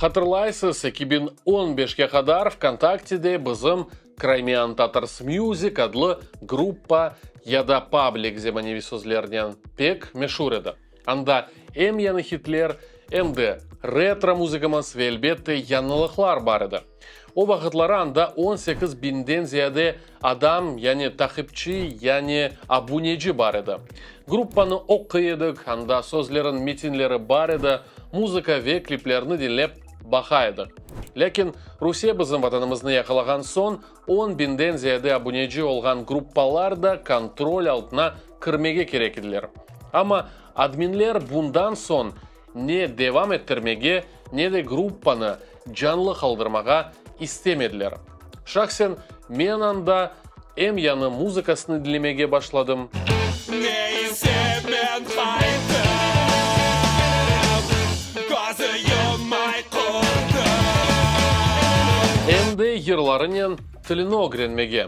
Hatırlaysız, 2015-ke qadar VKontaktede bizim Crimean Tatars Music adlı gruppa ya da pablik zemaneviy sözlernen pek meşur edi. Anda em yañı hitler, em de retro muzıkamız ve elbette yañılıqlar bar edi. O vaqıtları anda 18 biñden ziyade adam, yani taqipçi, yani abuneci bar edi. Gruppanı oquy edik, anda sözleriñ metinleri bar edi, muzıka ve kliplerni diñlep baqa edik. Lâkin Rusiye bizim vatanımıznı yaqalağan soñ, on biñden ziyade abuneci olğan gruppalar da kontrol altına kirmege kerek ediler. Amma adminler bundan soñ ne devam ettirmege, ne de gruppanı canlı qaldırmağa istemediler. Şahsen men anda em yañı muzıkasını diñlemege başladım. Ne ise men qayttım, közü yummay qurdım. Em de yırlarınen tilini ögrenmege.